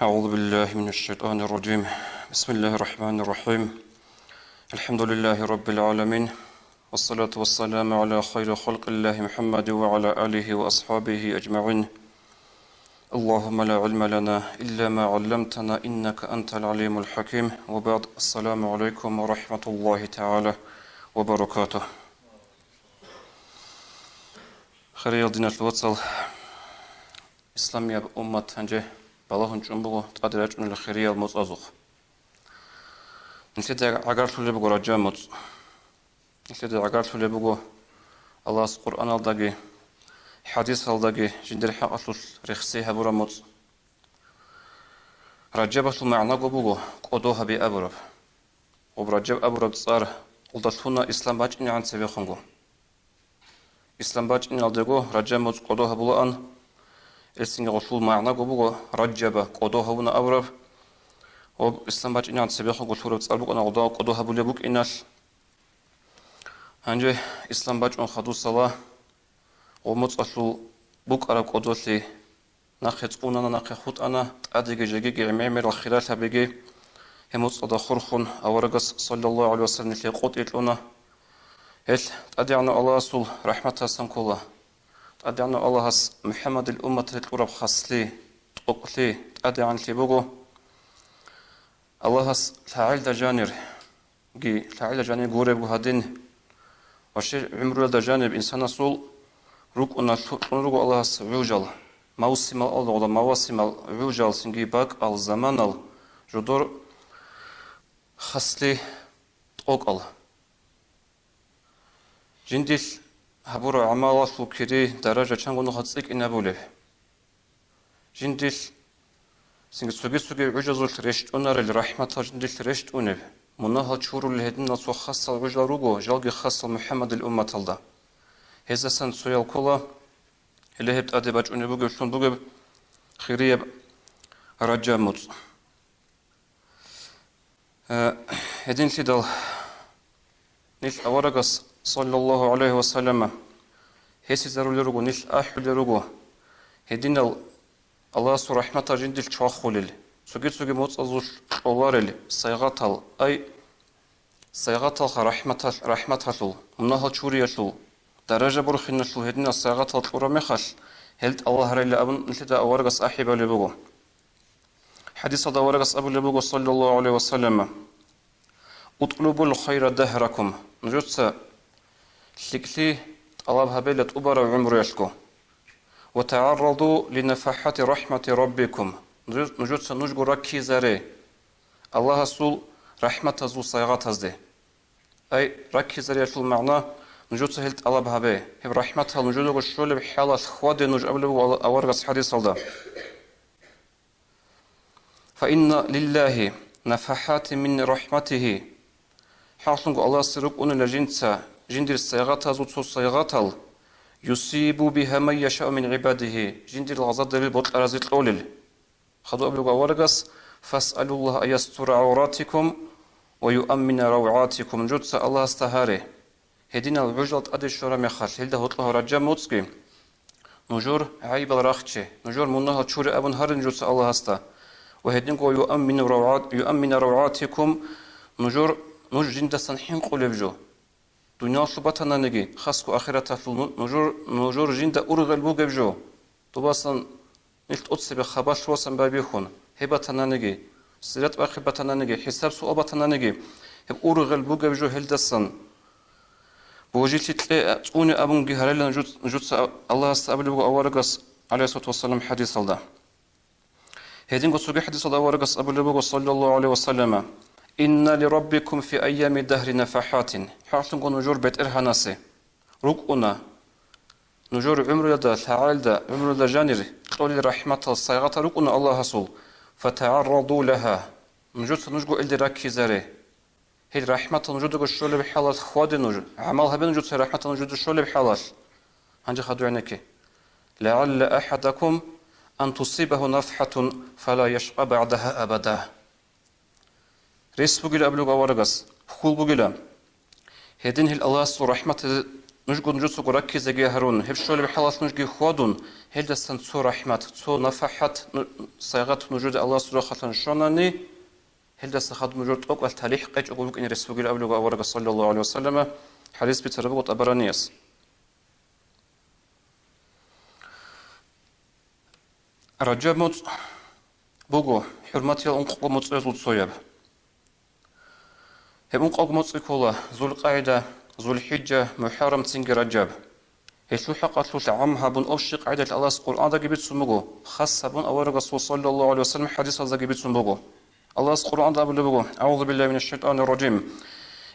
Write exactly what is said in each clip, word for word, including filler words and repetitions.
أعوذ بالله من الشيطان الرجيم. بسم الله الرحمن الرحيم. الحمد لله رب العالمين. والصلاة والسلام على خير خلق الله محمد وعلى آله وأصحابه أجمعين. اللهم لا علم لنا إلا ما علمتنا إنك أنت العليم الحكيم. وبعد، السلام عليكم ورحمة الله تعالى وبركاته. Хириял диналъул вацал, исламияб уммат гьанже балагьун чӀун буго тӀаде рачӀунел хириял моцӀазухъ. Нилъеда гӀагарлъулеб буго Ражаб моцӀ. Нилъеда гӀагарлъулеб буго Аллагьас Къуръаналдаги, хӀадисалдаги жиндир хӀакъалъулъ рехсей гьабураб моцӀ. Ражабалъул магӀнаго буго кӀодо гьаби абураб. Гъоб Ражаб абураб цӀар гъолда лъуна ислам бачӀинегӀан цебехунго. Ислам бачӀиналдего Ражаб моцӀ кӀодо гьабулаан, гьелъинги гъолъул магӀнаго буго Ражаба кӀодо гьавуна абураб. Гъоб ислам бачӀинегӀан цебехунго лъураб цӀар букӀана гъолда кӀодо гьабулеб букӀиналъ. Гьанже ислам бачӀун хадусала гъоб моцӀалъул букӀараб кӀодолъи нахъе цӀунана, нахъе хутӀана, тӀадеги жегиги гӀемер-гӀемерал хирал гьабиги, гьеб моцӀалда хурхун аварагас, саллаллагьу гӀалайгьи вассалам, нилъее къотӀи кьуна. Гьелъ ТӀадегӀанав Аллагьасул рахӀматасан ккола. ТӀадегӀанав Аллагьас МухӀаммадил умматалъе кьураб хаслъи, тӀокӀлъи, тӀадегӀанлъи буго. Аллагьас лъагӀелда жанир, ги лъагӀелда жанир гуребго гьадин, ва щай гӀумруялда жаниб инсанасул рукӀуна, лъу-, кьун руго Аллагьас гӀужал, мавсимал, аллагъуда мавасимал, гӀужал, цинги бакӀал, заманал, жодор хаслъи, тӀокӀал. Жиндилъ гьабураб гӀамалалъул кири, даража чанго нухалъ цӀикӀкӀинабулеб. Жиндилъ, цинги цоги-цоги гӀужазулъ рещтӀунарел рахӀматал жиндилъ рещтӀунеб, мунагьал чурулел гьединал цо хасал гӀужал руго жалги хасал МухӀаммадил умматалда. Гьездасан цоял ккола, гьеле гьеб тӀаде бачӀунеб бугеблъун бугеб хирияб Ражаб моцӀ. Э, гьединлъидал нилъ аварагас, саллаллагьу гӀалайгьи вассаллама, гьесизарулел руго, нилъ ахӀулел руго, гьединал Аллагьасул рахӀматал жиндилъ чвахулел, цоги-цоги моцӀазулъ кьоларел сайгъатал, ай, сайгъаталха рахӀматал-, рахӀматалъул, мунагьал чуриялъул, даража борхиналъул гьединал сайгъатал кьураб мехалъ, гьел тӀалаб гьарайилан абун нилъеда аварагас ахӀи балеб буго. ХӀадисалда аварагас абулеб буго, саллаллагьу гӀалайгьи вассаллама: «УтӀлубул хайра дагьракум», нужеца лъикӀлъи тӀалаб гьабела тӀубараб гӀумруялъго. «Ва тагӀарраду ли нафахӀати рахӀмати раббикум», нуж-, нужеца нужго раккизаре Аллагьасул рахӀматазул сайгъатазде. Ай, раккизариялъул магӀна, нужеца гьел тӀалаб гьабе, гьеб рахӀматал нужедаго щолеб хӀалалъ хьваде нуж, абулеб буго аварагас хӀадисалда. «Фа инна лиллагьи нафахӀатин мин рахӀматигьи». ХӀакълъунго Аллагьасе рукӀунила жинца, жиндир сайгъатазул цо сайгъатал, «юсибу бигьа ман яшау мин гӀибадигьи», жиндир лагъзадерил бокьаразе кьолел. Хадуб абулеб аварагас: «Фасъалуллагьа ан ястура гӀавратикум ва юаммина равгӀатикум», нужеца Аллагьасда гьаре, гьединал гӀужал тӀаде щвараб мехалъ, гьелда гьоркьоб Ражаб моцӀги нужер гӀайибал рахче, нужер мунагьал чуре абун гьаре нужеца Аллагьасда, ва гьединго «юаммину равгӀат-, юаммина равгӀатикум», нужер, нуж жиндасан хӀинкъулеб жо. Дуниялалъул батананиги, хасго ахираталъул ну-, нужер, нужер жинда ургъел бугеб жо. Добасан нилъ тӀоцебе хабалъ васан байбихьун, гьеб батананиги, сират бахъи батананиги, хӀисаб-суал батананиги, гьеб ургъел бугеб жо гьелдасан. Божилъи кье цӀуне абунги гьарилан жуц-, жуца Аллагьасда абулеб буго аварагас, гӀалайгьиссалату вассалам, хӀадисалда. Гьединго цоги хӀадисалда аварагас абулеб буго, саллаллагьу гӀалайгьи вассаллама: «Инна ли раббикум фи айями дагьри нафахӀатин». ХӀакълъунго нужер БетӀергьанасе рукӀуна, нужер гӀумруялда, лъагӀалда, гӀумруялда жанир кьолел рахӀматал сайгъатал рукӀуна Аллагьасул, «фатагӀарраду лагьа», нужеца нужго гьелде раккизаре. Гьел рахӀматал нужедаго щолеб хӀалалъ хьваде нуж, гӀамал гьабе нужеца рахӀматал нужеда щолеб хӀалалъ. Гьанже хадур гӀенекке: «ЛагӀалла ахӀадакум ан тусибагьу нафхӀатун фала яшкъа багӀдагьа абада». Рес бугила абулеб аварагас, хьул бугила. Гьедин гьел Аллагьасул рахӀматазе Нужго нужецаго раккизеги гьарун, гьеб щолеб хӀалалъ нужги хьвадун, гьелдасан цо рахӀмат, цо нафахӀат, ну, сайгъат нужеда Аллагьас рохалъан щванани, гьелдаса хадуб нужер тӀокӀалъ талихӀ къечӀого букӀине рес бугил абулеб аварагас, саллаллагьу гӀалайгьи ва саллама, хӀадис бицараб буго ТӀабаранияс. Ражаб муцӀ буго хӀурматиял ункъго муцӀазул цояб. Гьеб ункъго муцӀи ккола ЗулкъагӀида, ЗулхӀиджа, МухӀаррам, цинги Ражаб. Гьелъул хӀакъалъулъ гӀам гьабун, общий къагӀидалъ Аллагьас Къуръандаги бицун буго, хас гьабун аварагасул саллаллагьу гӀалайгьи ва саллам хӀадисалдаги бицун буго. Аллагьас Къуръанда абулеб буго: «АгӀузу биллагьи минаш шайтӀанир ражим.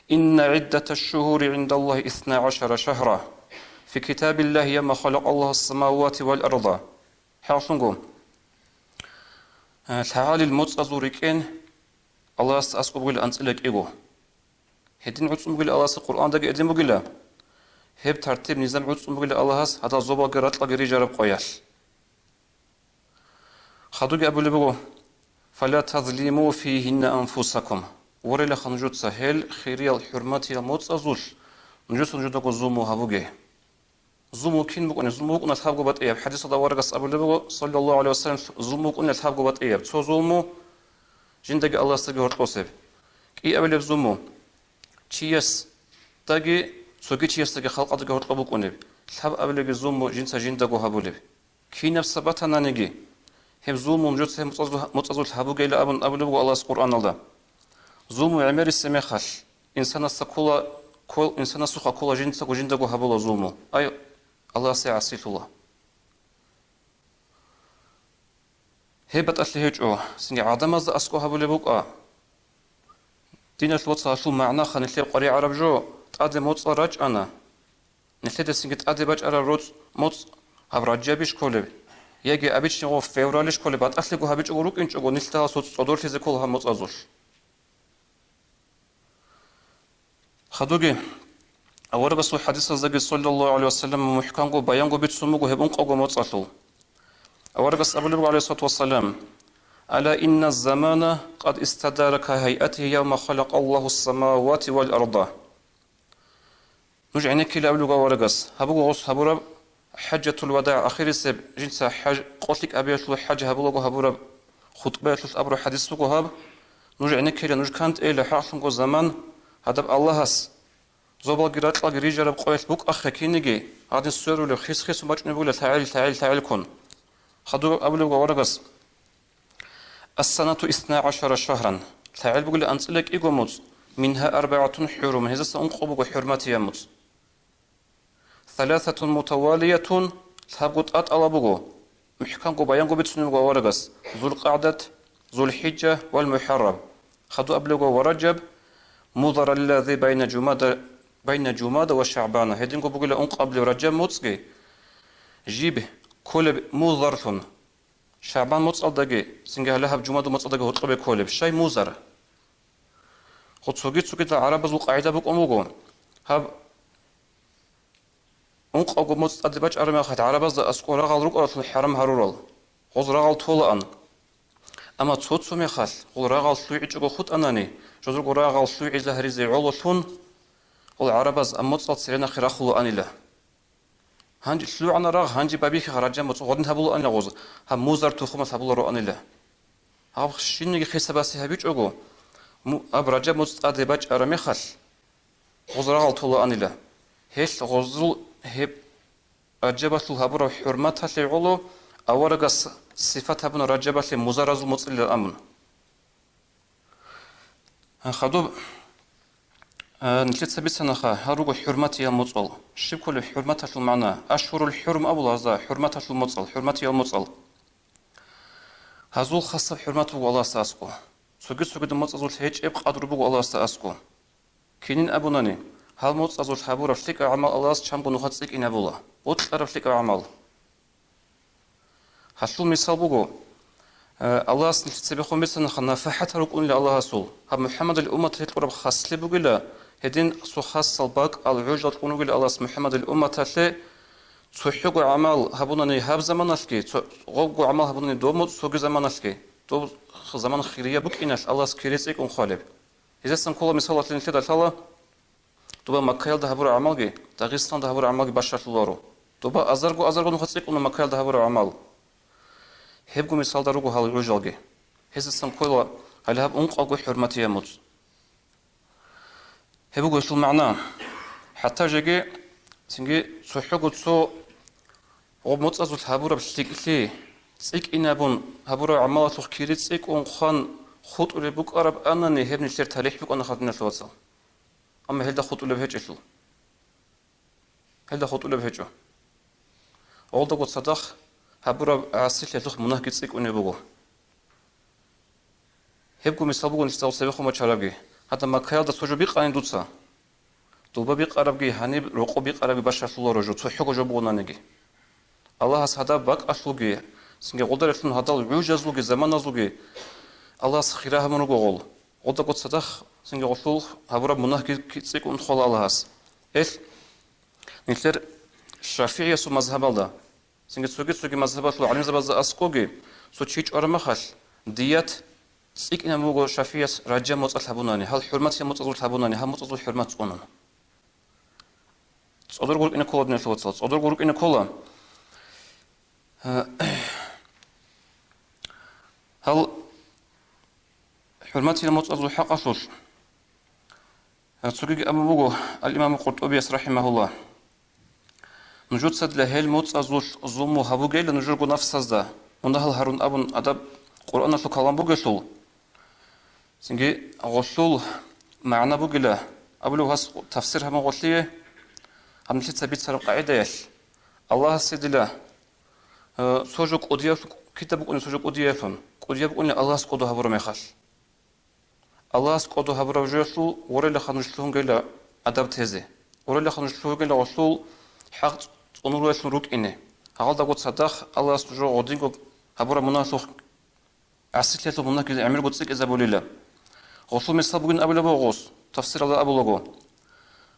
Инна гӀиддаташ шугьури гӀиндаллагьи исна гӀашара шагьра. Фи китабиллагьи явма халакъаллагьус самавати вал арда». ХӀакълъунго, э, лъагӀалил муцӀазул рикӀкӀен Аллагьасда аскӀоб бугила анцӀила кӀиго. Гьедин гӀуцӀун бугила Аллагьасда Къуръандаги гьедин бугила. Гьеб тартиб-низам гӀуцӀун бугила Аллагьас гьадал зобалги ракьалги рижараб къоялъ. Хадуги абулеб буго: «Фала тазлиму фигьинна анфусакум». Ворелаха нужеца гьел хириял хӀурматиял муцӀазулъ нужеца нужедаго зулму гьабуге. Зулму кин букӀунеб? Зулму букӀуна лъабго батӀияб. ХӀадисалда аварагас абулеб буго, саллаллагьу гӀалайгьи ва саллам, зулму букӀуна лъабго батӀияб. Цо зулму жиндаги Аллагьасдаги гьоркьосеб. КӀиабилеб зулму чиясдаги, цоги чиясдаги, халкъалдаги гьоркьоб букӀунеб. Лъабабилебги зулму жинца жиндаго гьабулеб. Кинаб сабатананиги, гьеб зулму нужеца гьеб муцӀазу-, муцӀазулъ гьабугейилан абун абулеб буго Аллагьас Къуръаналда. Зулму гӀемерисеб мехалъ, инсанасда ккола, ккол-, инсанасухъа ккола жинцаго жиндаго гьабула зулму. Ай, Аллагьасе гӀасилъула. Гьеб батӀалъи гьечӀо, цинги гӀадамазда аскӀоб гьабулеб букӀа. Диналъ вацал, гьалъул магӀнаха нилъер къваригӀараб жо, тӀаде моцӀал рачӀана. Нилъеда цинги тӀаде бачӀараб роцӀ-, моцӀ гьаб Ражабищ кколеб, яги обычный гъо февралищ кколеб, батӀалъиго гьабичӀого рукӀинчӀого, нилъ дагьал цо цӀодорлъизе ккола гьаб моцӀазулъ. Хадуги, аварагасул хӀадисаздаги, саллаллагьу гӀалайгьи ва саллам, мухӀканго баянго бицун буго гьеб ункъого моцӀалъул. Аварагас абулеб буго, гӀалайгьиссалату вассалам: «Ала инна замана къад истадара ка гьайатигьи явма халакъаллагьу самавати вал арда». Нуж гӀенеккила абулеб буго аварагас, гьаб буго гъос гьабураб хӀажатул вадагӀ, ахирисеб жинца хӀаж-, къо лъикӀабиялъул хӀаж гьабулаго гьабураб хутӀбаялъулъ абураб хӀадис буго гьаб. Нуж гӀенеккила, нуж кантӀейила, хӀакълъунго заман гьадаб Аллагьас зобалги ракьалги рижараб къоялъ букӀахъе киниги, гьадин сверулев хис-хисун бачӀунеб бугила лъагӀел, лъагӀел, лъагӀелккун. Хадуб абулеб буго аварагас: «Ассанату исна гӀашара шагьран». ЛъагӀел бугила анцӀила кӀиго моцӀ, «мингьа арбагӀатун хӀурум», гьезаса ункъо буго хӀурматиял моцӀ. «Саласатун мутавалиятун», лъабго тӀатӀала буго, мухӀканго баянго бицунеб буго аварагас: ЗулкъагӀдат, ЗулхӀиджа вал МухӀаррам. Хадуб абулеб буго: «Ва Ражаб музараллази байна Жумада, байна Жумада ва ШагӀбана». Гьединго бугила ункъабилеб Ражаб моцӀги, жиб кколеб музарлъун, ШагӀбан моцӀалдаги, цинги гьале гьаб Жумада моцӀалдаги гьоркьобе кколеб. Щай музар? Хъу цоги-цогидал гӀарабазул къагӀида букӀун буго, гьаб ункъавго моцӀ тӀаде бачӀараб мехалъ гӀарабазда аскӀор рагъал рукӀаралъун хӀарам гьарурал, гъоз рагъал толаан. Амма цо-цо мехалъ гъол рагъал лъугӀичӀого хутӀанани, жозурго рагъал лъугӀизе гьаризе гӀололъун, гъол гӀарабаз гьаб моцӀал цере нахъе рахулаанила. Гьанже лъугӀана рагъ, гьанже бабихьа Ражаб моцӀ гъодин гьабулаанила гъоз, гьаб музар тухумалъ гьабулароанила. Гьаб щинниги хисабасе гьабичӀого, му-, гьаб Ражаб моцӀ тӀаде бачӀараб мехалъ, гъоз рагъал толаанила. Гьелъ гъозул гьеб Ражабалъул гьабураб хӀурматалъе гӀоло аварагас сифат гьабуна Ражабалъе музаразул моцӀилан абун. Хадуб, а, нилъеца бицанаха, гьал руго хӀурматиял моцӀал. Щиб кколеб хӀурматалъул магӀна? Ашгьурул хӀурум абула гьазда, хӀурматалъул моцӀал, хӀурматиял моцӀал. Гьазул хасаб хӀурмат буго Аллагьасда аскӀо. Цоги-цогидал моцӀазулъ гьечӀеб къадру буго Аллагьасда аскӀо. Кинин абунани, гьал моцӀазулъ гьабураб лъикӀаб гӀамал Аллагьас чамго нухалъ цӀикӀкӀинабула, бокьараб лъикӀаб гӀамал. Гьалъул мисал буго, э, Аллагьас нилъ цебехун бицанаха нафахӀат рукӀунила Аллагьасул. Гьаб МухӀаммадил умматалъе кьураб хаслъи бугила, гьедин цо хасал бакӀал гӀужал кьун ругила Аллагьас МухӀаммадил умматалъе, цохӀого гӀамал гьабунани гьаб заманалъги, цо-, гъобго гӀамал гьабунани доб моцӀ цоги заманалъги, доб заман хирияб букӀиналъ Аллагьас кири цӀикӀкӀун хъвалеб. Гьезасан ккола мисалалъе нилъеда лъала, Доба Маккаялда гьабураб гӀамалги, Дагъистаналда гьабураб гӀамалги бащалъуларо. Доба азарго-азарго нухалъ цӀикӀкӀуна Маккаялда гьабураб гӀамал. Гьебго мисалда руго гьал гӀужалги. Гьезасан ккола гьале гьаб ункъабго хӀурматияб моцӀ. Гьеб буго гьелъул магӀна. ХӀатта жеги цинги цохӀого цо гъоб моцӀазулъ гьабураб лъикӀлъи цӀикӀкӀинабун гьабураб гӀамалалъухъ кири цӀикӀкӀун хъван хутӀулеб букӀараб анани, гьеб нилъер талихӀ букӀана, хадиналъул вацал. Амма гьелда хутӀулеб гьечӀелъул. Гьелда хутӀулеб гьечӀо. Гъолдаго цадахъ гьабураб гӀасилъиялъухъ мунагьги цӀикӀкӀунеб буго. Гьебго мисал буго нилъеца цебехун бачарабги. Гьадаб Маккаялда цо жо бикъани дуца. Доба бикъарабги, гьаниб рокъоб бикъарабги бащалъуларо жо, цохӀого жо бугонаниги. Аллагьас гьадаб бакӀалъулги, цинги гъодаралъун гьадал гӀужазулги заманазулги Аллагьас хира гьабун руго гъол. Гъолдаго цадахъ цинги гъолъул гьабураб мунагьги ки-, цӀикӀкӀун хола Аллагьас. Эл, нилъер ШафигӀиясул мазгьабалда, цинги цоги-цоги мазгьабалъул гӀалимзабазда аскӀоги, цо чи чӀвараб махалъ, дият цӀикӀкӀинаб буго ШафигӀияс Ражаб моцӀалъ гьабунани, гьал хӀурматияб моцӀазулъ гьабунани, гьаб моцӀазул хӀурмат цӀунун. ЦӀодорго рукӀине ккола, диналъул вацал, цӀодорго рукӀине ккола. Гьал хӀурматияб моцӀазул хӀакъалъулъ цогиги абун буго ал-Имаму КъуртӀубияс, рахӀимагьуллагь: «Нужецадила гьел моцӀазулъ зулму гьабугейилан нужерго нафсазда, мунагьал гьарун», – абун адаб Къуръаналъул калам бугелъул, цинги гъолъул магӀна бугила, абулев гьас тафсир гьабун гъолъие, гьанлъица бицараб къагӀидаялъ, Аллагьасе дила, э, цо жо кӀудиялъ-, кида букӀунеб цо жо кӀудиялъун, кӀудияб букӀунеб Аллагьас кӀодо гьабураб мехалъ. Аллагьас кӀодо гьабураб жоялъул ворелаха нуж лъугьунгейила адаб тезе. Ворелаха нуж лъугьунгейила гъолъул хӀакъ цӀунураялъул рукӀине. Гьалдаго цадахъ Аллагьас нужер гъодинго гьабураб мунагьалъухъ ГӀасилъиялъул мунагьги гӀемерго цӀикӀкӀинабулила. Гъолъул мисал бугин абулеб буго гъос, тафсиралда абулаго.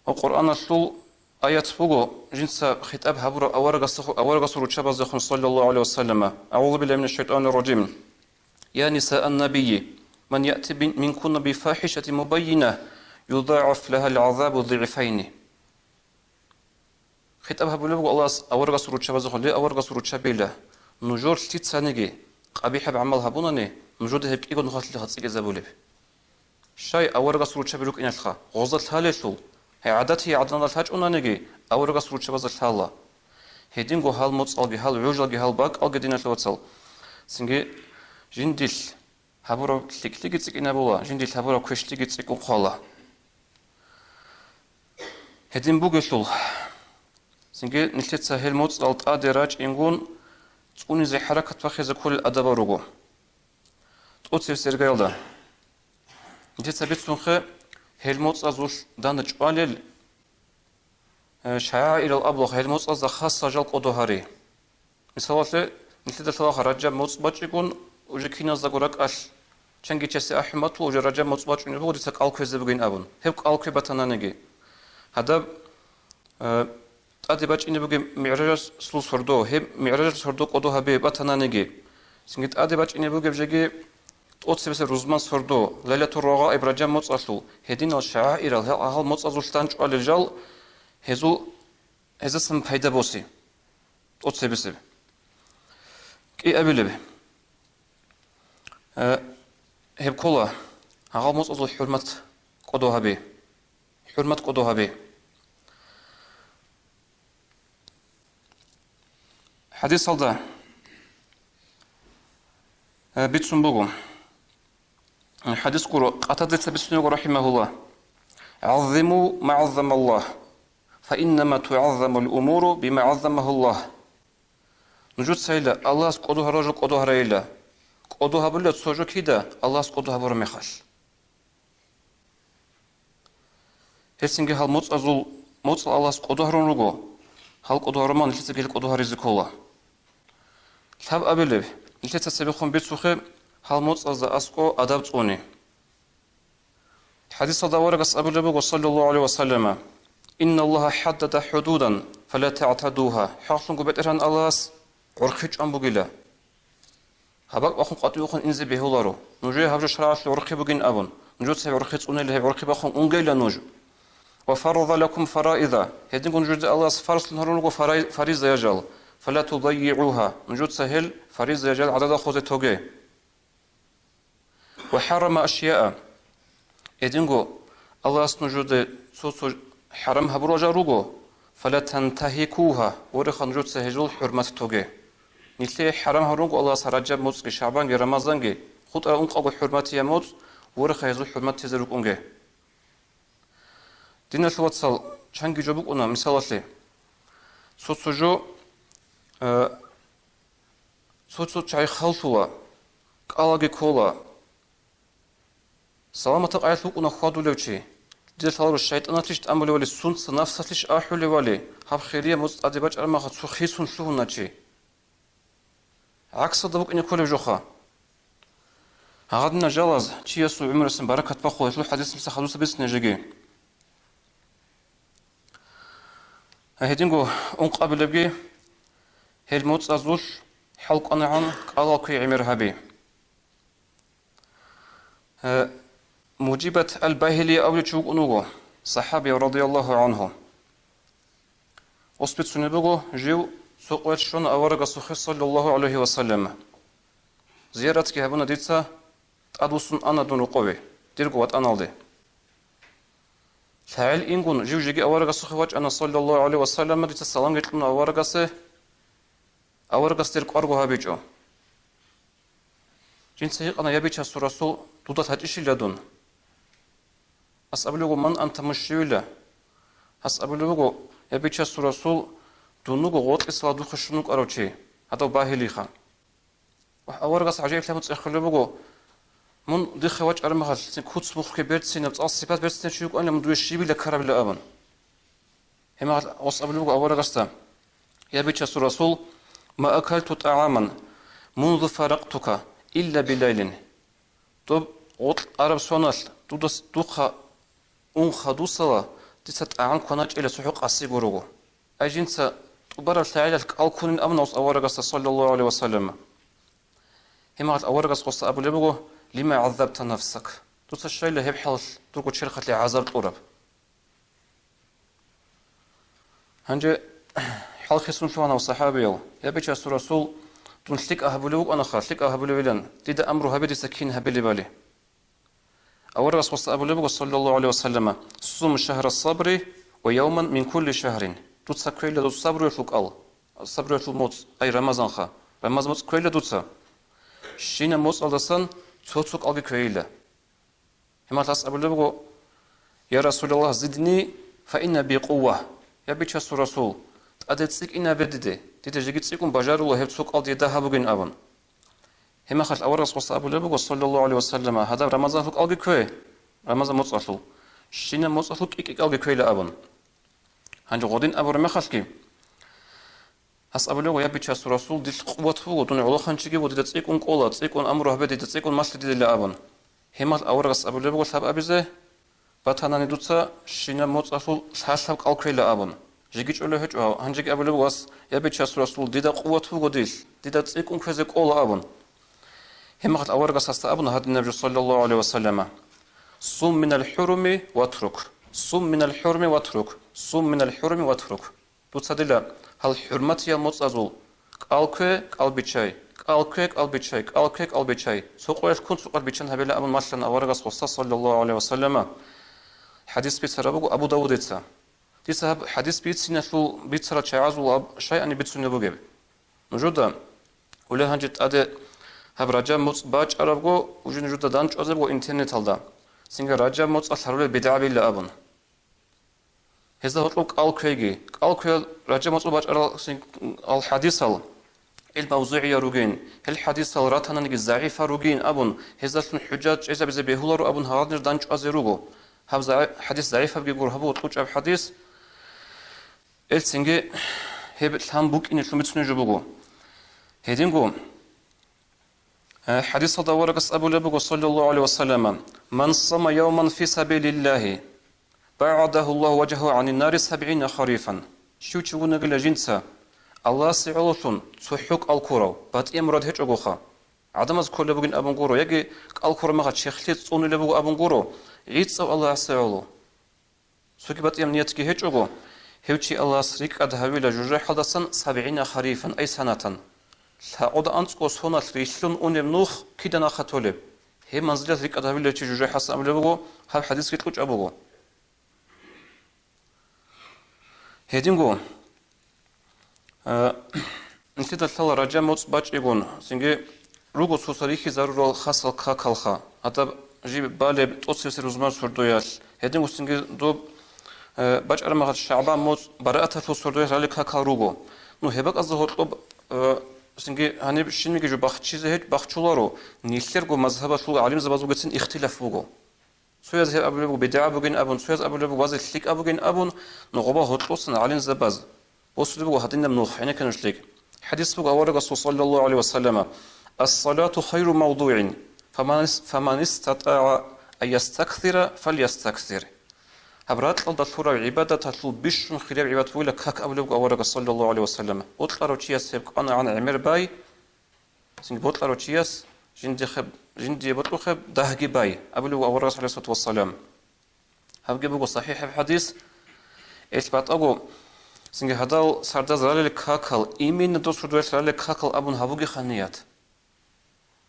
Ва Къуръаналъул аят буго, жинца хитӀаб гьабураб аварагасда-, аварагасул руччабаздехун, саллаллагьу гӀалайгьи ва саллама: «АгӀузу биллагьи минаш шайтӀанир ражим. Я нисаан набийи, ман яъти бин-, минкунна бифахӀишатин мубаййинатин, юдагӀаф лагьал гӀазабу дигӀфайни». ХитӀаб гьабулеб буго Аллагьас аварагасул руччабазехун: «Ле, аварагасул руччабила, нужер лъицаниги къабихӀаб гӀамал гьабунани, нужеда гьеб кӀиго нухалъ цӀикӀкӀинабулеб». Щай аварагасул руччаби рукӀиналъха, гъозда лъалелъул, гьеб гӀадатиял гӀаданалда лъачӀунаниги, аварагасул руччабазда лъала. Гьединго гьал моцӀалги, гьал гӀужалги, гьал бакӀалги, диналъул вацал, цинги жиндилъ гьабураб лъикӀлъиги цӀикӀкӀинабула, жиндилъ гьабураб квешлъиги цӀикӀкӀун хъвала. Гьедин бугелъул, цинги нилъеца гьел моцӀал тӀаде рачӀингун цӀунизе хӀаракат бахизе кколел адабал руго. ТӀоцебесеб иргаялда нилъеца бицунхъе гьел моцӀазулъ дандчӀвалел, э, шагӀаирал абула, гьел моцӀазда хасал жал кӀодо гьари. Мисалалъе, нилъеда лъалаха Ражаб моцӀ бачӀигун, уже киназдаго ракӀалъ чанги часе ахӀун батула, уже Ражаб моцӀ бачӀунеб буго, дица кӀал кквезе бугин абун. Гьеб кӀал ккве батананиги, гьадаб, э, тӀаде бачӀине бугеб МигӀражалъул сордо, гьеб МигӀражалъул сордо кӀодо гьабе батананиги, цинги тӀаде бачӀине бугеб жеги тӀоцебесеб рузман сордо, Лайлатур-Рагъаиб Ражаб моцӀалъул, гьединал шагӀаирал, гьал, гьал моцӀазулъ дандчӀвалел жал, гьезул гьезасан пайда босе. ТӀоцебесеб. КӀиабилеб. Э, гьеб ккола, гьагъал моцӀазул хӀурмат кӀодо гьабе. ХӀурмат кӀодо гьабе. ХӀадисалда, э, бицун буго. ХӀадис гуро, Къатадаца бицунего, рахӀимагьуллагь: «ГӀаззиму ма гӀаззамаллагь, фа иннама тугӀаззамул умуру бима гӀаззамагьуллагь». Нужецайила Аллагьас кӀодо гьарал жо кӀодо гьарайила. КӀодо гьабулила цо жо кида Аллагьас кӀодо гьабураб мехалъ. Гьелъинги гьал моцӀазул, моцӀал Аллагьас кӀодо гьарун руго, гьал кӀодо гьарума нилъецаги гьел кӀодо гьаризе ккола. Лъабабилеб, нилъеца цебехун бицухъе гьал моцӀазда аскӀо адаб цӀуни. ХӀадисалда аварагас абулеб буго, саллаллагьу гӀалайгьи ва саллама: «Инналлагьа хӀаддада хӀудудан, фала тагӀтадугьа». ХӀакълъунго БетӀергьан Аллагьас гӀурхъи чӀван бугила. Гьаб бакӀ бахъун къватӀивухъун инзе бегьуларо, нужее гьаб жо шаргӀалъул гӀурхъи бугин абун, нужеца гьеб гӀурхъи цӀунейила, гьеб гӀурхъи бахъун унгейила нуж. «Ва фарада лакум фараиза», гьединго нужеда Аллагьас фарзлъун гьарун руго фарай-, фаризаял жал, «фала тудаййигӀугьа», нужеца гьел фаризаял жал гӀадада хозе тоге. «Ва хӀаррама ашяа», гьединго Аллагьас нужеда цо-цо хӀарам гьабурал жал руго, «фала тантагьикугьа», вореха нужеца гьезул хӀурмат тоге. Нилъее хӀарам гьарун руго Аллагьас Ражаб моцӀги, ШагӀбанги, Рамазанги, хутӀарал ункъабго хӀурматиял моцӀ, вореха гьезул хӀурмат тезе рукӀунге. Диналъул вацал, чанги жо букӀуна, мисалалъе, цо-цо жо, э, цо-цо чагӀи халлъула, кӀалаги ккола. Саламатаб къагӀиялъ вукӀуна хьвадулев чи. Дида лъаларо, шайтӀаналъищ тӀамулевали, сунца нафсалъищ ахӀулевали, гьаб хирияб моцӀ тӀаде бачӀараб мехалъ цо хисун лъугьуна чи. ГӀаксалда букӀине кколеб жоха. Гьагъадинал жалаз чиясул гӀумруялъ баракат бахъула, гьелъул хӀадис мисал хадуса бицине жеги. Гьединго ункъабилебги гьел моцӀазулъ хӀалкӀванагӀан кӀалал кквей гӀемер гьаби. Э, Мужибат ал-Багьилия абулев чи вукӀун вуго, сахӀаби, радияллагьу гӀангьу. Ос бицунеб буго, жив цо къоялъ щвана аварагасухъе, саллаллагьу гӀалайгьи ва саллам. Зияратги гьабуна дица, тӀадвуссун ана дун рокъове, дирго ватӀаналде. ЛъагӀел ингун жив жеги аварагасухъе вачӀана, саллаллагьу гӀалайгьи ва саллам, дица саламги кьуна аварагасе, аварагас дир кӀварго гьабичӀо. Жинца гьикъана: «Я Бичасул Расул, дуда лъачӀищила дун?» Гьас абулеб буго: «Ман анта, мун щивила?» Гьас абулеб буго: «Я Бичасул Расул, дун вуго гъоркьисала духъе щун вукӀарав чи, гьадав Багьилиха». Аварагас гӀажаиблъи гьабун цӀехолеб буго: «Мун дихъе вачӀараб мехалъ, куц-мухъги берцинаб, цӀал-сипат берцинав чи вукӀанила, мун дуе щивила ккарабила?» абун. Гьеб мехалъ гъос абулеб буго аварагасда: «Я Бичасул Расул, ма акалту тӀагӀаман мунзу фаракътука илля билайлин». Доб гъоркь араб соналъ дудас духъа ун хадусала дица тӀагӀам кваначӀила цохӀо къаси гурого. Ай жинца тӀубараб лъагӀалилъ кӀал ккунин абуна гъос аварагасда, саллаллагьу гӀалайгьи ва саллам. Гьеб мехалъ аварагас гъосда абулеб буго: «Лима гӀаззабта нафсак?» Дуца щайила гьеб хӀалалъ дурго черхалъе гӀазаб кьураб? Гьанже хӀалхисун лъугьана сахӀабияв: «Я Бичасул Расул, дун лъикӀа гьабулев вукӀанаха, лъикӀа гьабулевилан, дида амру гьабе, дица кин гьабилебали». Аварагас гъосда абулеб буго, саллаллагьу гӀалайгьи ва саллама: «Сум шагьра сабри ва явман мин кулли шагьрин». Дуца кквейила дуца сабруялъул кӀал, сабруялъул моцӀ, ай Рамазанха, Рамазан моцӀ кквейила дуца. Щинаб моцӀалдасан цо-цо кӀалги кквейила. Гьеб мехалъ гьас абулеб буго: «Я Расулаллагь, зидни фа инна би къувва». Я Бичасул Расул, тӀаде цӀикӀкӀинабе диде, дида жеги цӀикӀкӀун бажарула гьеб цо кӀал дида гьабугин абун. Гьеб мехалъ аварагас гъосда абулеб буго, саллаллагьу гӀалайгьи ва саллама: «Гьадаб Рамазанлъул кӀалги ккве, Рамазан моцӀалъул, щинаб моцӀалъул кӀикӀкӀи кӀалги кквейила», абун. Гьанже гъодин абураб мехалъги, гьас абулеб буго: «Я Бичасул Расул, дилъ къуват буго, дун гӀолохъанчиги вуго, дида цӀикӀкӀун кӀола, цӀикӀкӀун амру гьабе, дида цӀикӀкӀун малъе дидила», абун. Гьеб мехалъ аварагас абулеб буго лъабабизе: «Батанани дуца щинаб моцӀалъул лъалъаб кӀал кквейила», абун. Жеги чӀолев гьечӀо гьав, гьанжеги абулеб буго гьас: «Я Бичасул Расул, дида къуват буго дилъ, дида цӀикӀкӀун кквезе кӀола», абун. Гьеб мехалъ аварагас гьасда абуна гьадинаб жо, саллаллагьу гӀалайгьи ва саллама: «Сум минал хӀуруми ватрук, сум минал хӀуруми ватрук, сум минал хӀуруми ватрук». Дуца дила гьал хӀурматиял моцӀазул кӀал ккве, кӀал биччай, кӀал ккве, кӀал биччай, кӀал ккве, кӀал биччай, цо къоялъ ккун цо къоялъ биччан гьабила абун малъана аварагас гъосда, саллаллагьу гӀалайгьи ва саллама. ХӀадис бицараб буго Абу Давудица. Дица гьаб хӀадис бициналъул бицарал чагӀазул аб-, щайани бицунеб бугеб. Нужеда, уле, гьанже тӀаде гьаб Ражаб моцӀ бачӀарабго, уже нужеда дандчӀвазе буго интернеталда, цинги Ражаб моцӀалъ гьарулел бидгӀабила абун. Гьезда гьоркьоб кӀал кквейги, кӀал кквеял Ражаб моцӀ бачӀарал син-, ал хӀадисал, гьел мавзугӀиял ругин, гьел хӀадисал ратананиги загӀипал ругин абун, гьездалъун хӀужат чӀезабизе бегьуларо абун гьагъадинаб дандчӀвазе руго. Гьаб загӀи-, хӀадис загӀипабги гуро, гьаб кьучӀаб хӀадис. Элцинги гьеб лъан букӀинелъун бицунеб жо буго. Гьединго, э, хӀадисалда аварагас абулеб буго, саллаллагьу гӀалайгьи ва саллама: «Ман сама явман фи сабилиллагьи, багӀадагьу Аллагьу важгьагьу гӀанин нари сабгӀина харифан». Щив чи вунагила жинца Аллагьасе гӀололъун цохӀо кӀал ккурав, батӀияб мурад гьечӀогоха, гӀадамаз кколеб бугин абун гуро, яги кӀал ккураб мехалъ чехлъи цӀунулеб буго абун гуро, гӀицӀав Аллагьасе гӀоло. Цоги батӀияб ниятги гьечӀого, гьев чи Аллагьас рикӀкӀад гьавила жужахӀалдасан сабгӀина харифан, ай санатан. Лъагъуда анцӀго соналъ рилълъун унеб нух кида нахъа толеб? Гьеб манзилалъ рикӀкӀад гьавила чи жужахӀалдасан абулеб буго, гьаб хӀадисги кьучӀаб буго. Гьединго, э, нилъеда лъала Ражаб моцӀ бачӀигун, цинги руго цоса рихьизарурал хасал какалха, гьадаб жиб балеб тӀоцебесеб рузман сордоялъ, гьединго цинги доб, э, бачӀараб мехалъ ШагӀбан моцӀ барааталъул сордоялъ ралел какал руго. Ну, гьеб бакӀазда гьоркьоб, э, цинги гьаниб щибниги жо бахчизе гьечӀ-, бахчуларо, нилъерго мазгьабалъул гӀалимзабазулгицин ихтилаф буго. Цояз гьеб абулеб буго, бидгӀа бугин абун, цояз абулеб буго, вазе лъикӀаб бугин абун, нугъуба гьоркьосан гӀалимзабаз. Босулеб буго гьадинаб нух, гӀенекке нуж лъикӀ. ХӀадис буго аварагасул, саллаллагьу гӀалайгьи ва саллама: «Ас-салату хайру мавдугӀин, фаман ис-, фаман истатӀагӀа ан ястаксира, фальястаксир». Гьаб ракьалда лъураб гӀибадаталъул бищун хирияб гӀибадат бугила как абулеб буго аварагас, саллаллагьу гӀалайгьи ва саллама. Бокьарав чияс гьеб кӀванагӀан гӀемер бай, Цинги бокьарав чияс жиндихъе-, жиндие бокьухъеб дагьги бай, абулеб буго аварагас, гӀалайгьиссалату вассалам. Гьабги буго сахӀихӀаб хӀадис. Ил батӀаго, цинги гьадал сардаз ралел какал, именно дос рудуялъ ралел какал абун гьабугеха ният.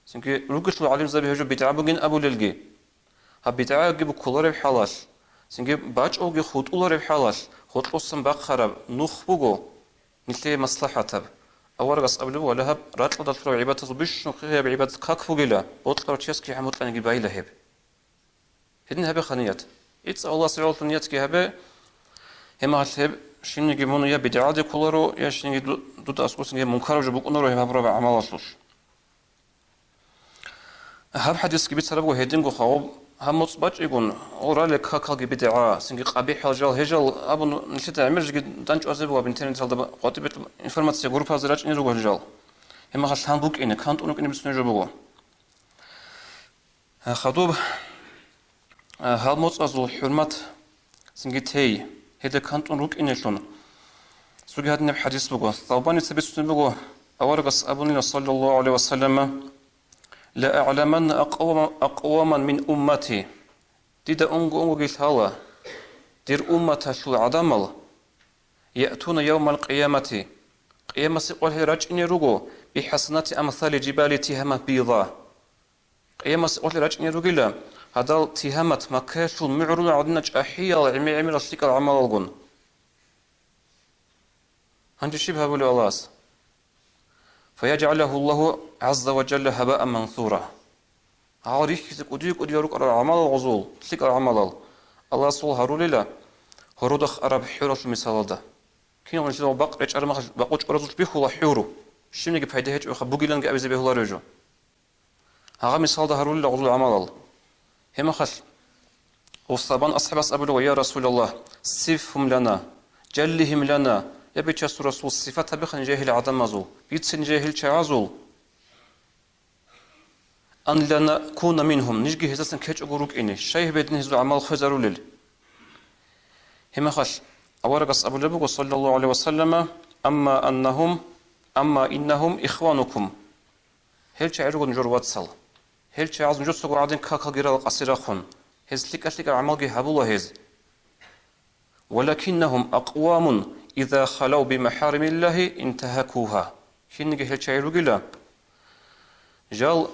Цинги ругелъул гӀалимзаби гьеб жо бидгӀа бугин абулелги. Гьаб бидгӀаги буккулареб хӀалалъ, цинги бачӀалги хутӀулареб хӀалалъ, гьоркьосан бахъараб нух буго нилъее маслахӀатаб. Аварагас абулеб буго, гьале гьаб ракьалда лъураб гӀибадатазул бищун хирияб гӀибадат как бугила, бокьарав чияс кигӀан бокьаниги байила гьеб. Гьедин гьабеха ният. ИцӀа Аллагьасе гӀоло ниятги гьабе, гьеб мехалъ гьеб щибниги мун я бидгӀаде кколаро, я щибниги ду-, дуда аскӀосан гьеб мункараб жо букӀунаро гьеб гьабураб гӀамалалъулъ. Гьаб хӀадисги бицарабго гьединго хаваб, гьаб моцӀ бачӀигун, гъоралел какалги бидгӀа, цинги къабихӀал жал, гьел жал абун нилъеда гӀемер жеги данчӀвазе буго, интернеталда къватӀибе информация группазе рачӀине руго гьел жал. Гьеб мехалъ гьан букӀине, кантӀун рукӀине бицунеб жо буго. Хадуб, гьал моцӀазул хӀурмат цинги тей, гьелда кантӀун рукӀинелъун. Цоги гьадинаб хӀадис буго. Савбаница бицунеб буго, аварагас абунила, саллаллагьу гӀалайгьи ва саллама: «Ла а'ламанна акъвама-, акъваман мин уммати». Дида унго-унгоги лъала, дир умматалъул гӀадамал, яътуна явмал къиямати, къиямасе къвалъи рачӀине руго, бихӀасанати амсали жибали Тигьама бида. Къиямасе къвалъи рачӀине ругила, гьадал Тигьамат Маккаялъул мугӀрул гӀадина чӀахӀиял гӀемер-гӀемерал лъикӀал гӀамалалгун. Гьанже щиб гьабулев Аллагьас? «Фаяджгьалаху Аллагьу гӀазза ва жалла гьабаан мансура». Гьал рихьизе кӀудияв-кӀудияв рукӀарал гӀамалал гъозул, лъикӀал гӀамалал, Аллагьас гьал гьарулила гьорудахъ араб хӀуралъул мисалалда. Киналго нилъеда бакъ речӀараб мехалъ бакъул чӀваразулъ бихьула хӀур, щибниги пайда гьечӀебха, бугиланги абизе бегьуларев жо. Гьагъа мисалда гьарулила гъузул гӀамалал. Гьеб мехалъ, Савбан асхӀабас абулеб: «Я Расулаллагь, сифгьум лана, жаллигьим лана». Я Бичасул Расул, сифат гьабеха нижее гьел гӀадамазул, бице нижее гьел чагӀазул. «Ан ла накуна мингьум», нижги гьездасан ккечӀого рукӀине, щай гьеб гьедин гьезул гӀамал хвезарулел? Гьеб мехалъ аварагас абулеб буго, саллаллагьу гӀалайгьи ва саллама: «Амма аннагьум, амма иннагьум ихванукум». Гьел чагӀи руго нужер вацал. Гьел чагӀаз нужецаго гӀадин какалги рала къаси рахъун. Гьез лъикӀа-лъикӀа гӀамалги гьабула гьез. «Валакиннагьум акъвамун, иза халав бимахаримиллагьи интагьакугьа». Кинниги гьел чагӀи ругила, жал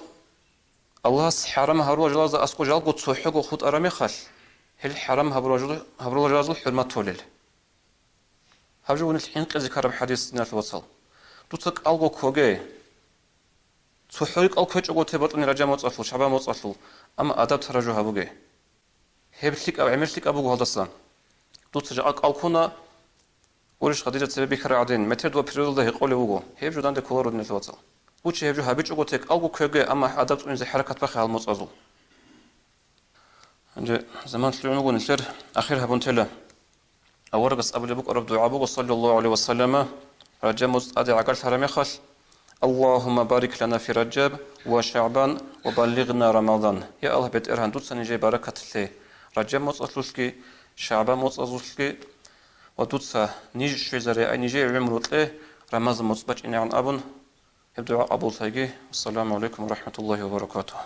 Аллагьас хӀарам гьарурал жалазда аскӀо жалго цохӀого хутӀараб мехалъ, гьел хӀарам гьабурал жал-, гьабурал жалазул хӀурмат толел. Гьаб жо гьунил хӀинкъизе ккараб хӀадис, диналъул вацал. Дуца кӀалго ккоге. ЦохӀо рикӀкӀал ккечӀого те бокьуни Ражаб моцӀалъул, ШагӀбан моцӀалъул, амма адаб тараб жо гьабуге. Гьеб лъикӀаб, гӀемер лъикӀаб буго гьалдаса. Дуца жакъа кӀал ккуна, уриш гъадида цебе бихьараб гӀадин, метер-два природада гьекъолев вуго. Гьеб жо данде кколаро, диналъул вацал. Гучи гьеб жо гьабичӀого те кӀалго ккоге, амма адаб цӀунизе хӀаракат бахъе гьал моцӀазул. Гьанже заман лъугӀун вуго, нилъер ахир гьабун тела. Аварагас абулеб букӀараб дугӀа буго, саллаллагьу гӀалайгьи ва саллама, Ражаб моцӀ тӀаде гӀагарлъараб мехалъ: «Аллагьумма барик лана фи Ражаб ва ШагӀбан ва баллигъна Рамазан». Я Аллагь, БетӀергьан, дуца нижее баракат лъе Ражаб моцӀалъулъги, ШагӀбан моцӀазулъги, ва дуца ниж щвезаре, ай нижее гӀумру кье Рамазан моцӀ бачӀинегӀан абун, гьеб дугӀа къабул лъайги. Ассаламу гӀалайкум ва рахӀматуллагьи ва баракатугьу.